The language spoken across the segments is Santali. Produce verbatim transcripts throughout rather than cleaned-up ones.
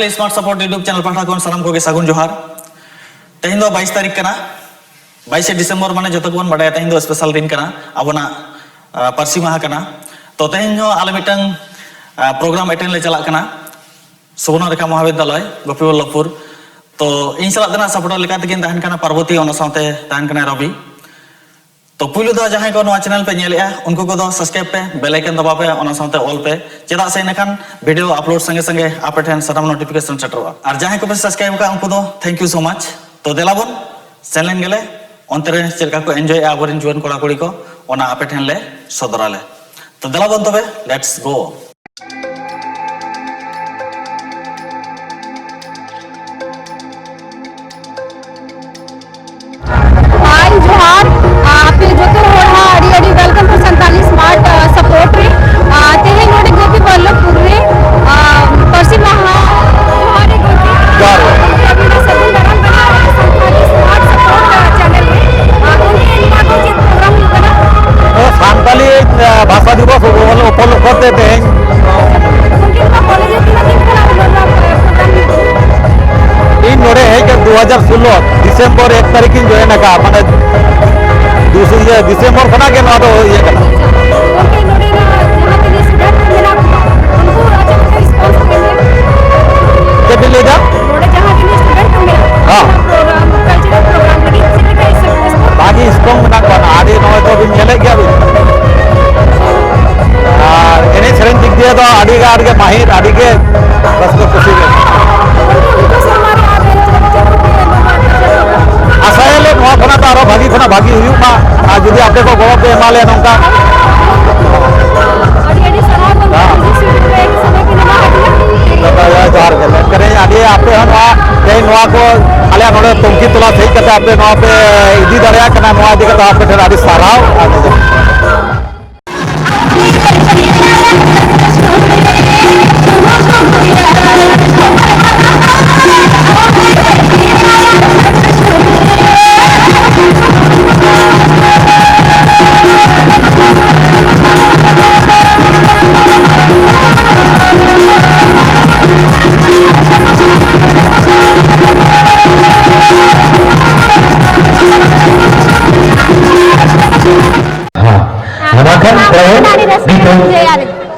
ᱥᱢᱟᱨᱴ ᱥᱟᱯᱳᱨᱴ YouTube ᱪᱮᱱᱮᱞ ᱯᱟᱦᱴᱟ ᱠᱷᱚᱱ ᱥᱟᱱᱟᱢ ᱠᱚᱜᱮ ᱥᱟᱹᱜᱩᱱ ᱡᱚᱦᱟᱨ᱾ ᱛᱮᱦᱮᱧ ᱫᱚ ᱵᱟᱭᱤᱥ ᱛᱟᱹᱨᱤᱠᱷ ᱠᱟᱱᱟ, ᱵᱟᱭᱤᱥᱮ ᱰᱤᱥᱮᱢᱵᱚᱨ, ᱢᱟᱱᱮ ᱡᱚᱛᱚ ᱜᱮᱵᱚᱱ ᱵᱟᱰᱟᱭᱟ ᱛᱮᱦᱮᱧ ᱫᱚ ᱥᱯᱮᱥᱟᱞ ᱫᱤᱱ ᱠᱟᱱᱟ, ᱟᱵᱚᱱᱟᱜ ᱟᱸ, ᱯᱟᱹᱨᱥᱤ ᱢᱟᱦᱟ ᱠᱟᱱᱟ᱾ ᱛᱚ ᱛᱮᱦᱮᱧ ᱦᱚᱸ ᱟᱞᱮ ᱢᱤᱫᱴᱟᱝ ᱯᱨᱳᱜᱨᱟᱢ ᱮᱴᱮᱱᱰ ᱞᱮ ᱪᱟᱞᱟᱜ ᱠᱟᱱᱟ ᱥᱩᱵᱚᱨᱱᱚᱨᱮᱠᱷᱟ ᱢᱚᱦᱟᱵᱤᱫᱽᱫᱟᱞᱚᱭ, ᱜᱳᱯᱤᱵᱚᱞᱞᱚᱵᱷᱯᱩᱨ᱾ ᱛᱚ ᱤᱧ ᱥᱟᱞᱟᱜ ᱛᱮ ᱱᱟᱜ ᱥᱟᱯᱚᱨᱴᱟᱨ ᱞᱮᱠᱟ ᱛᱮᱠᱤᱱ ᱛᱟᱦᱮᱱ ᱠᱟᱱᱟ ᱯᱟᱨᱵᱚᱛᱤ, ᱚᱱᱟ ᱥᱟᱶᱛᱮ ᱛᱟᱦᱮᱱ ᱠᱟᱱᱟᱭ ᱨᱚᱵᱤ᱾ ᱛᱚ ᱯᱩᱭᱞᱩ ᱫᱚ ᱡᱟᱦᱟᱸᱭ ᱠᱚ ᱱᱚᱣᱟ ᱪᱮᱱᱮᱞ ᱯᱮ ᱧᱮᱞᱮᱜᱼᱟ, ᱩᱱᱠᱩ ᱠᱚᱫᱚ ᱥᱟᱵᱥᱠᱨᱟᱭᱤᱵ ᱯᱮ, ᱵᱮᱞ ᱟᱭᱠᱚᱱ ᱫᱟᱵᱟᱣ ᱯᱮ, ᱚᱱᱟ ᱥᱟᱶᱛᱮ ᱚᱞ ᱯᱮ, ᱪᱮᱫᱟᱜ ᱥᱮ ᱤᱱᱟᱹᱠᱷᱟᱱ ᱵᱷᱤᱰᱤᱭᱳ ᱟᱯᱞᱳᱰ ᱥᱚᱸᱜᱮ ᱥᱚᱸᱜᱮ ᱟᱯᱮ ᱴᱷᱮᱱ ᱥᱟᱱᱟᱢ ᱱᱳᱴᱤᱯᱷᱤᱠᱮᱥᱚᱱ ᱥᱮᱴᱮᱨᱚᱜᱼᱟ᱾ ᱟᱨ ᱡᱟᱦᱟᱸᱭ ᱠᱚᱯᱮ ᱥᱟᱵᱥᱠᱨᱟᱭᱤᱵ ᱟᱠᱟᱫ, ᱩᱱᱠᱩ ᱫᱚ ᱛᱷᱮᱝᱠ ᱭᱩ ᱥᱳ ᱢᱟᱪ᱾ ᱛᱚ ᱫᱮᱞᱟ ᱵᱚᱱ ᱥᱮᱱ ᱞᱮᱱ ᱜᱮᱞᱮ, ᱚᱱᱛᱮ ᱨᱮ ᱪᱮᱫ ᱞᱮᱠᱟ ᱠᱚ ᱮᱱᱡᱚᱭᱮᱜᱼᱟ ᱟᱵᱚᱨᱮᱱ ᱡᱩᱣᱟᱹᱱ ᱠᱚᱲᱟ ᱠᱩᱲᱤ ᱠᱚ, ᱚᱱᱟ ᱟᱯᱮ ᱴᱷᱮᱱ ᱞᱮ ᱥᱚᱫᱚᱨᱟᱞᱮ᱾ ᱛᱚ ᱫᱮᱞᱟ ᱵᱚᱱ ᱛᱚᱵᱮ, ᱞᱮᱴᱥ ᱜᱳ᱾ ᱦᱟᱭ, ᱡᱚᱦᱟᱨ᱾ ᱟᱯᱮ ᱡᱚᱛᱚ ᱦᱚᱲ ᱦᱟᱸᱜ ᱟᱹᱰᱤ ᱟᱹᱰᱤ welcome to ᱥᱟᱱᱛᱟᱞᱤ ᱥᱢᱟᱨᱴ, ᱟ, ᱥᱟᱯᱳᱨᱴ ᱨᱮ᱾ ᱟ, ᱛᱮᱦᱮᱧ ᱱᱚᱰᱮ ᱜᱳᱯᱤᱵᱚᱞᱞᱚᱵᱷᱯᱩᱨ ᱨᱮ, ᱟ, ᱯᱟᱹᱨᱥᱤ ᱢᱟᱦᱟ ᱡᱚᱦᱟᱨ ᱜᱮ ᱜᱚᱢᱠᱮ᱾ ᱡᱚᱦᱟᱨ ᱜᱮ᱾ ᱟᱹᱵᱤᱱ ᱫᱚ ᱥᱟᱹᱜᱩᱱ ᱫᱟᱨᱟᱢ ᱠᱟᱱᱟ ᱥᱟᱱᱛᱟᱞᱤ ᱥᱢᱟᱨᱴ ᱥᱟᱯᱳᱨᱴ, ᱟ, ᱪᱮᱱᱮᱞ ᱨᱮ᱾ ᱟ, ᱜᱚᱢᱠᱮ, ᱱᱚᱣᱟ ᱫᱚ ᱪᱮᱫ ᱯᱨᱳᱜᱨᱟᱢ ᱦᱩᱭᱩᱜ ᱠᱟᱱᱟ? ᱱᱚᱣᱟ ᱥᱟᱱᱛᱟᱞᱤ, ᱟ, ᱵᱷᱟᱥᱟ ᱫᱤᱵᱚᱥ ᱩᱯᱚᱞᱚᱠᱠᱷᱚ ᱛᱮ ᱛᱮᱦᱮᱧ ᱜᱚᱢᱠᱮ, ᱱᱚᱣᱟ ᱠᱚᱞᱮᱡᱽ ᱨᱮ ᱛᱤᱱᱟᱹᱜ ᱫᱤᱱ ᱠᱷᱚᱱᱟᱜ ᱱᱚᱣᱟ ᱯᱨᱳᱜᱨᱟᱢ ᱦᱩᱭᱩᱜ ᱠᱟᱱᱟ? ᱤᱧ ᱱᱚᱰᱮ ᱦᱮᱡ ᱠᱟᱛᱮ ᱫᱩ ᱦᱟᱡᱟᱨ ᱥᱳᱞᱞᱳ ᱰᱤᱥᱮᱢᱵᱚᱨ ᱮᱠ ᱛᱟᱹᱨᱤᱠᱷ ᱤᱧ ᱡᱚᱭᱮᱱ ᱟᱠᱟᱫᱼᱟ, ᱢᱟᱱᱮ ᱫᱩ-, ᱤᱭᱟᱹ, ᱰᱤᱥᱮᱢᱵᱚᱨ ᱠᱷᱚᱱᱟᱜ ᱜᱮ ᱱᱚᱣᱟ ᱫᱚ ᱤᱭᱟᱹ ᱠᱟᱱᱟ᱾ ᱜᱚᱢᱠᱮ, ᱱᱚᱰᱮᱱᱟᱜ ᱡᱟᱦᱟᱸ ᱛᱤᱱᱟᱹᱜ ᱥᱴᱩᱰᱮᱱᱴ ᱠᱚ ᱢᱮᱱᱟᱜ ᱠᱚᱣᱟ, ᱩᱱᱠᱩ ᱪᱮᱫ ᱞᱮᱠᱟ ᱨᱮᱥᱯᱚᱱᱥ ᱠᱚ ᱮᱢᱟ? ᱪᱮᱫ ᱵᱤᱱ ᱞᱟᱹᱭᱫᱟ? ᱱᱚᱰᱮ ᱡᱟᱦᱟᱸ ᱛᱤᱱᱟᱹᱜ ᱥᱴᱩᱰᱮᱱᱴ ᱠᱚ ᱢᱮᱱᱟᱜ ᱠᱚᱣᱟ, ᱦᱮᱸ᱾ ᱯᱨᱳᱜᱨᱟᱢ, ᱠᱟᱞᱪᱟᱨᱟᱞ ᱯᱨᱳᱜᱨᱟᱢ ᱞᱟᱹᱜᱤᱫ ᱪᱮᱫ ᱞᱮᱠᱟ ᱨᱮᱥᱯᱚᱱᱥ? ᱵᱷᱟᱜᱤ ᱥᱴᱨᱚᱝ ᱢᱮᱱᱟᱜ ᱠᱚᱣᱟ, ᱟᱹᱰᱤ ᱱᱚᱜᱼᱚᱭ ᱛᱚ ᱵᱤᱱ ᱧᱮᱞᱮᱫ ᱜᱮᱭᱟ ᱵᱤᱱ᱾ ᱟᱨ ᱮᱱᱮᱡ ᱥᱮᱨᱮᱧ ᱫᱤᱠ ᱫᱤᱭᱮ ᱫᱚ ᱟᱹᱰᱤ ᱟᱸᱴ ᱜᱮ ᱢᱟᱹᱦᱤᱨ, ᱟᱹᱰᱤ ᱜᱮ ᱨᱟᱹᱥᱠᱟᱹ ᱠᱩᱥᱤ ᱜᱮ᱾ ᱟᱥᱟᱭᱟᱞᱮ ᱱᱚᱣᱟ ᱠᱷᱚᱱᱟᱜ ᱫᱚ ᱟᱨᱚ ᱵᱷᱟᱹᱜᱤ ᱠᱷᱚᱱᱟᱜ ᱵᱷᱟᱹᱜᱤ ᱦᱩᱭᱩᱜ ᱢᱟ, ᱟᱨ ᱡᱩᱫᱤ ᱟᱯᱮ ᱠᱚ ᱜᱚᱲᱚ ᱯᱮ ᱮᱢᱟ ᱞᱮᱭᱟ ᱱᱚᱝᱠᱟ᱾ ᱟᱹᱰᱤ ᱟᱹᱰᱤ ᱥᱟᱨᱦᱟᱣ ᱜᱚᱢᱠᱮ, ᱦᱮᱸ᱾ ᱱᱤᱡᱮ ᱥᱩᱡᱳᱜᱽ ᱨᱮ ᱥᱚᱢᱚᱭ ᱵᱤᱱ ᱮᱢᱟ ᱟᱹᱫᱤᱧᱟ᱾ ᱫᱟᱫᱟ, ᱡᱚᱦᱟᱨ ᱜᱮ᱾ ᱢᱮᱱ ᱠᱟᱹᱫᱟᱹᱧ ᱟᱹᱰᱤ ᱟᱯᱮ ᱦᱚᱸ ᱱᱚᱣᱟ, ᱛᱮᱦᱮᱧ ᱱᱚᱣᱟ ᱠᱚ ᱟᱞᱮᱭᱟᱜ ᱱᱚᱰᱮ ᱛᱩᱝᱠᱤ ᱛᱚᱞᱟ ᱦᱮᱡ ᱠᱟᱛᱮ ᱟᱯᱮ ᱱᱚᱣᱟ ᱯᱮ ᱤᱫᱤ ᱫᱟᱲᱮᱭᱟᱜ ᱠᱟᱱᱟ, ᱱᱚᱣᱟ ᱤᱫᱤ ᱠᱟᱛᱮ ᱟᱯᱮ ᱴᱷᱮᱱ ᱟᱹᱰᱤ ᱥᱟᱨᱦᱟᱣ᱾ ᱟᱨ ᱟᱹᱰᱤ ᱨᱟᱹᱥᱠᱟᱹ ᱵᱩᱡᱷᱟᱹᱣᱮᱫᱼᱟ᱾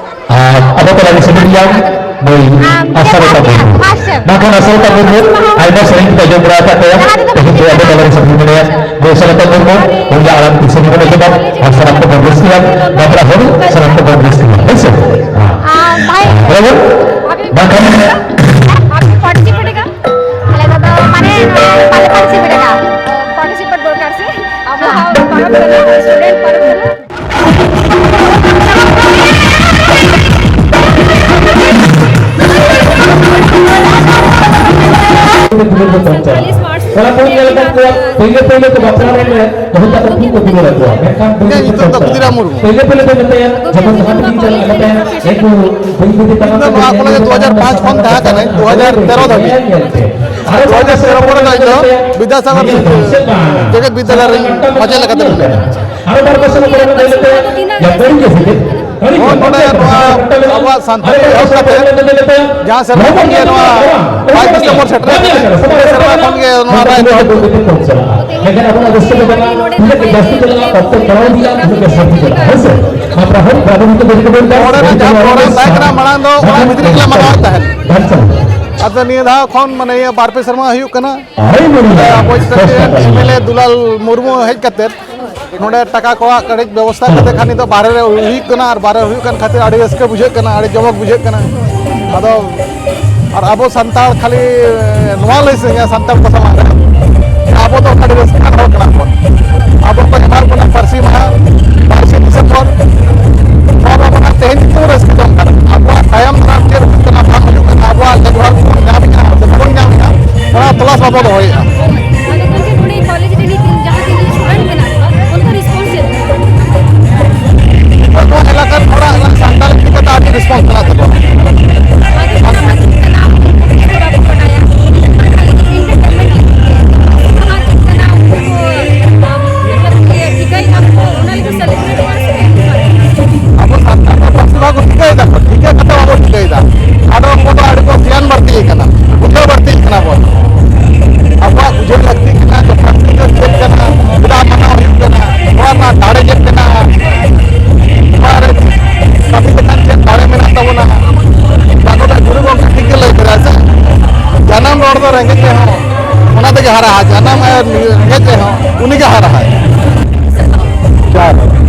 ᱟᱨ ᱟᱵᱚ ᱛᱟᱞᱟ ᱨᱮ ᱥᱮᱴᱮᱨ ᱜᱮᱭᱟ ᱢᱟᱹᱭ ᱟᱥᱟᱞᱚᱛᱟ ᱢᱩᱨᱢᱩ᱾ ᱢᱟᱥᱴᱟᱨ᱾ ᱵᱟᱝᱠᱷᱟᱱ ᱟᱥᱟᱞᱚᱛᱟ ᱢᱩᱨᱢᱩ ᱟᱭᱢᱟ ᱥᱮᱨᱮᱧ ᱯᱮ ᱟᱸᱡᱚᱢ ᱵᱟᱲᱟ ᱟᱠᱟᱫ ᱛᱟᱭᱟ, ᱛᱮᱦᱮᱧ ᱫᱚ ᱟᱵᱚ ᱛᱟᱞᱟ ᱨᱮ ᱥᱮᱴᱮᱨ ᱢᱮᱱᱟᱭᱟ ᱢᱟᱹᱭ ᱟᱥᱟᱞᱚᱛᱟ ᱢᱩᱨᱢᱩ᱾ ᱩᱱᱤᱭᱟᱜ ᱟᱲᱟᱝ ᱛᱮ ᱥᱮᱨᱮᱧ ᱵᱚᱱ ᱟᱸᱡᱚᱢᱟ ᱟᱨ ᱥᱟᱱᱟᱢ ᱠᱚᱵᱚᱱ ᱨᱟᱹᱥᱠᱟᱹᱭᱟ, ᱜᱟᱯᱨᱟ ᱦᱚᱲ ᱥᱟᱱᱟᱢ ᱠᱚᱵᱚᱱ ᱨᱟᱹᱥᱠᱟᱹᱭᱟ, ᱦᱮᱸ ᱥᱮ? ᱟᱨ ᱵᱷᱟᱭ, ᱵᱟᱲᱟᱭᱟᱵᱚᱱ? ᱵᱟᱝᱠᱷᱟᱱ ᱟᱯᱮ participate ᱮᱫᱟ? ᱟᱞᱮ ᱫᱚ ᱢᱟᱱᱮ ᱵᱟᱞᱮ participate ᱮᱫᱟ᱾ Participate ᱫᱚᱨᱠᱟᱨ ᱥᱮ, ᱟᱵᱚᱣᱟᱜ ᱯᱚᱨᱚᱵᱽ ᱠᱟᱱᱟ, student ᱯᱚᱨᱚᱵᱽ ᱠᱟᱱᱟ᱾ ᱠᱚᱲᱟ ᱠᱚ ᱧᱮᱞ ᱟᱠᱟᱫ ᱠᱚᱣᱟ, ᱯᱳᱭᱞᱳ ᱯᱳᱭᱞᱳ ᱠᱚ ᱵᱟᱯᱞᱟ ᱞᱮᱱ ᱨᱮ ᱵᱟᱹᱦᱩ ᱛᱟᱠᱚ ᱴᱷᱤᱠ ᱠᱚ ᱫᱩᱞᱟᱹᱲ ᱟᱠᱚᱣᱟ, ᱢᱮᱱᱠᱷᱟᱱ ᱤᱧᱟᱹᱜ ᱧᱩᱛᱩᱢ ᱫᱚ ᱠᱷᱩᱫᱤᱨᱟᱢ ᱢᱩᱨᱢᱩ᱾ ᱯᱳᱭᱞᱳ ᱯᱳᱭᱞᱳ ᱫᱚ ᱢᱮᱛᱟᱭᱟ, ᱡᱚᱠᱷᱚᱱ ᱡᱟᱦᱟᱸ ᱛᱮᱜᱮᱧ ᱪᱟᱞᱟᱜᱼᱟ, ᱢᱮᱛᱟᱭᱟ, "ᱮ ᱠᱚ, ᱵᱟᱹᱧ ᱵᱩᱡᱷᱟᱹᱣ ᱛᱟᱢᱟ, ᱤᱧ ᱫᱚ ᱱᱚᱣᱟ ᱠᱚᱞᱮᱡᱽ ᱫᱩ ᱦᱟᱡᱟᱨ ᱯᱟᱸᱪ ᱠᱷᱚᱱ ᱛᱟᱦᱮᱸ ᱠᱟᱱᱟᱹᱧ ᱫᱩ ᱦᱟᱡᱟᱨ ᱛᱮᱨᱚ ᱫᱷᱟᱹᱵᱤᱡ᱾ ᱫᱩ ᱦᱟᱡᱟᱨ ᱛᱮᱨᱚ ᱯᱚᱨᱮ ᱫᱚ ᱤᱧ ᱫᱚ ᱵᱤᱫᱽᱫᱟᱥᱟᱜᱚᱨ ᱡᱮᱜᱮᱛ ᱵᱤᱨᱫᱟᱹᱜᱟᱲ ᱨᱮ ᱢᱟᱪᱮᱫ ᱞᱮᱠᱟᱛᱮ ᱢᱤᱱᱟᱹᱧᱟ᱾ ᱟᱨᱚ ᱵᱟᱨ ᱵᱚᱪᱷᱚᱨ ᱯᱚᱨᱮ ᱢᱮᱱᱟᱭ ᱞᱮᱠᱟ ᱭᱟ ᱵᱟᱹᱲᱤᱡ ᱜᱮ ᱥᱮ ᱪᱮᱫ? ᱵᱟᱹᱲᱤᱡ ᱜᱮ᱾ ᱦᱳᱭ, ᱱᱚᱰᱮ ᱱᱚᱣᱟ ᱟᱵᱚᱣᱟᱜ ᱥᱟᱱᱛᱟᱲᱤ ᱮᱦᱚᱵ ᱠᱟᱛᱮ ᱡᱟᱦᱟᱸ ᱥᱮᱨᱢᱟ ᱠᱷᱚᱱ ᱜᱮ ᱱᱚᱣᱟ ᱵᱟᱭᱤᱥ ᱰᱤᱥᱮᱢᱵᱚᱨ ᱥᱮᱴᱮᱨ ᱮᱱᱟ, ᱤᱱᱟᱹ ᱥᱮᱨᱢᱟ ᱠᱷᱚᱱ ᱜᱮ ᱱᱚᱣᱟ ᱨᱟᱭ ᱢᱮᱱᱠᱷᱟᱱ ᱟᱵᱚᱱᱟᱜ ᱨᱟᱹᱥᱠᱟᱹ ᱫᱚ ᱵᱟᱝ, ᱛᱤᱱᱟᱹᱜ ᱜᱮ ᱡᱟᱹᱥᱛᱤ ᱪᱟᱞᱟᱜᱼᱟ, ᱚᱠᱛᱚ ᱯᱟᱲᱟᱣ ᱤᱫᱤᱜᱼᱟ, ᱩᱱᱟᱹᱜ ᱜᱮ ᱥᱟᱹᱨᱫᱤ ᱪᱟᱞᱟᱜᱼᱟ, ᱦᱮᱸ ᱥᱮ? ᱱᱚᱣᱟ ᱯᱨᱟᱦᱚᱞ ᱯᱨᱟᱨᱚᱢᱵᱷᱤᱠ ᱵᱮᱨᱮᱫ ᱠᱟᱛᱮ ᱱᱚᱰᱮᱱᱟᱜ ᱡᱟᱦᱟᱸ program ᱛᱟᱦᱮᱸ ᱠᱟᱱᱟ ᱢᱟᱲᱟᱝ ᱫᱚ ᱚᱱᱟ ᱵᱷᱤᱛᱨᱤ ᱨᱮᱜᱮ ᱞᱮ ᱢᱟᱱᱟᱣᱮᱫ ᱛᱟᱦᱮᱸᱫ᱾ ᱟᱪᱪᱷᱟ᱾ ᱟᱫᱚ ᱱᱤᱭᱟᱹ ᱫᱷᱟᱣ ᱠᱷᱚᱱ ᱢᱟᱱᱮ ᱤᱭᱟᱹ ᱵᱟᱨ ᱯᱮ ᱥᱮᱨᱢᱟ ᱦᱩᱭᱩᱜ ᱠᱟᱱᱟ᱾ ᱟᱭ ᱢᱟᱹᱱᱤ ᱟᱵᱚ ᱪᱮᱥᱴᱟ ᱠᱮᱫᱟ, M L A Dulal Murmu ᱦᱮᱡ ᱠᱟᱛᱮ ᱱᱚᱰᱮ ᱴᱟᱠᱟ ᱠᱚᱣᱟᱜ ᱠᱟᱹᱴᱤᱡ ᱵᱮᱵᱚᱥᱛᱷᱟ ᱠᱟᱛᱮ ᱠᱷᱟᱱ ᱱᱤᱛᱚᱜ ᱵᱟᱨᱦᱮ ᱨᱮ ᱦᱩᱭᱩᱜ ᱠᱟᱱᱟ, ᱟᱨ ᱵᱟᱨᱦᱮ ᱦᱩᱭᱩᱜ ᱠᱟᱱ ᱠᱷᱟᱹᱛᱤᱨ ᱟᱹᱰᱤ ᱨᱟᱹᱥᱠᱟᱹ ᱵᱩᱡᱷᱟᱹᱜ ᱠᱟᱱᱟ, ᱟᱹᱰᱤ ᱡᱚᱢᱚᱠ ᱵᱩᱡᱷᱟᱹᱜ ᱠᱟᱱᱟ᱾ ᱟᱫᱚ ᱟᱨ ᱟᱵᱚ ᱥᱟᱱᱛᱟᱲ ᱠᱷᱟᱹᱞᱤ ᱱᱚᱣᱟ ᱞᱟᱹᱭ ᱥᱟᱹᱱᱟᱹᱧᱟ ᱥᱟᱱᱛᱟᱲ ᱠᱚ ᱥᱟᱢᱟᱝ ᱨᱮ, ᱟᱵᱚ ᱫᱚ ᱟᱹᱰᱤ ᱨᱟᱹᱥᱠᱟᱹ ᱟᱱ ᱦᱚᱲ ᱠᱟᱱᱟ ᱵᱚᱱ᱾ ᱟᱵᱚ ᱠᱚ ᱮᱢᱟ ᱵᱚᱱᱟ ᱯᱟᱹᱨᱥᱤ ᱢᱟᱦᱟ, ᱵᱟᱭᱤᱥᱮ ᱰᱤᱥᱮᱢᱵᱚᱨ, ᱱᱚᱣᱟ ᱫᱚ ᱟᱵᱚᱱᱟᱜ ᱛᱮᱦᱮᱧ ᱧᱩᱛᱩᱢ ᱨᱟᱹᱥᱠᱟᱹ ᱡᱚᱝ ᱠᱟᱱᱟ᱾ ᱟᱵᱚᱣᱟᱜ ᱛᱟᱭᱚᱢ ᱫᱟᱨᱟᱢ ᱪᱮᱫ ᱦᱩᱭᱩᱜ ᱠᱟᱱᱟ, ᱵᱟᱝ ᱦᱩᱭᱩᱜ ᱠᱟᱱᱟ, ᱟᱵᱚᱣᱟᱜ ᱞᱮᱠᱵᱷᱟᱜᱽ ᱵᱚᱱ ᱧᱟᱢᱮᱫᱼᱟ ᱥᱮ ᱵᱟᱵᱚᱱ ᱧᱟᱢᱮᱫᱼᱟ, ᱚᱱᱟ ᱛᱚᱞᱟᱥ ᱵᱟᱵᱚ ᱫᱚᱦᱚᱭᱮᱫᱼᱟ᱾ ᱟᱫᱚ ᱜᱚᱢᱠᱮ, ᱱᱚᱰᱮ ᱠᱚᱞᱮᱡᱽ ᱨᱤᱱᱤᱡ ᱛᱤᱱ-, ᱡᱟᱦᱟᱸ ᱛᱤᱱᱟᱹᱜ student ᱢᱮᱱᱟᱜ ᱠᱚᱣᱟ, ᱩᱱᱠᱩ response ᱪᱮᱫ ᱞᱮᱠᱟ? ᱱᱚᱣᱟ ᱮᱞᱟᱠᱟ ᱨᱮ ᱛᱷᱚᱲᱟ ᱥᱟᱱᱛᱟᱲ ᱤᱫᱤ ᱠᱟᱛᱮ ᱟᱹᱰᱤ response ᱢᱮᱱᱟᱜ ᱛᱟᱠᱚᱣᱟ᱾ ᱟᱫᱚ ᱥᱟᱢᱟᱡᱤᱠ ᱛᱟᱱᱟᱣ ᱩᱱᱠᱩ ᱠᱚ ᱵᱟᱠᱚ ᱵᱟᱰᱟᱭᱟ, ᱮᱱᱠᱷᱟᱱ ᱠᱷᱟᱹᱞᱤ entertainment ᱤᱫᱤ ᱠᱟᱛᱮ ᱥᱟᱢᱟᱡᱤᱠ ᱛᱟᱱᱟᱣ ᱩᱱᱠᱩ ᱠᱚ ᱚᱱᱟ ᱛᱮᱜᱮ ᱦᱟᱨᱟᱜᱼᱟ᱾ ᱡᱟᱱᱟᱢ ᱟᱭᱳ ᱨᱮᱸᱜᱮᱡ ᱨᱮᱦᱚᱸ ᱩᱱᱤᱜᱮ ᱦᱟᱨᱟᱜᱼᱟᱭ᱾ ᱡᱚᱦᱟᱨ᱾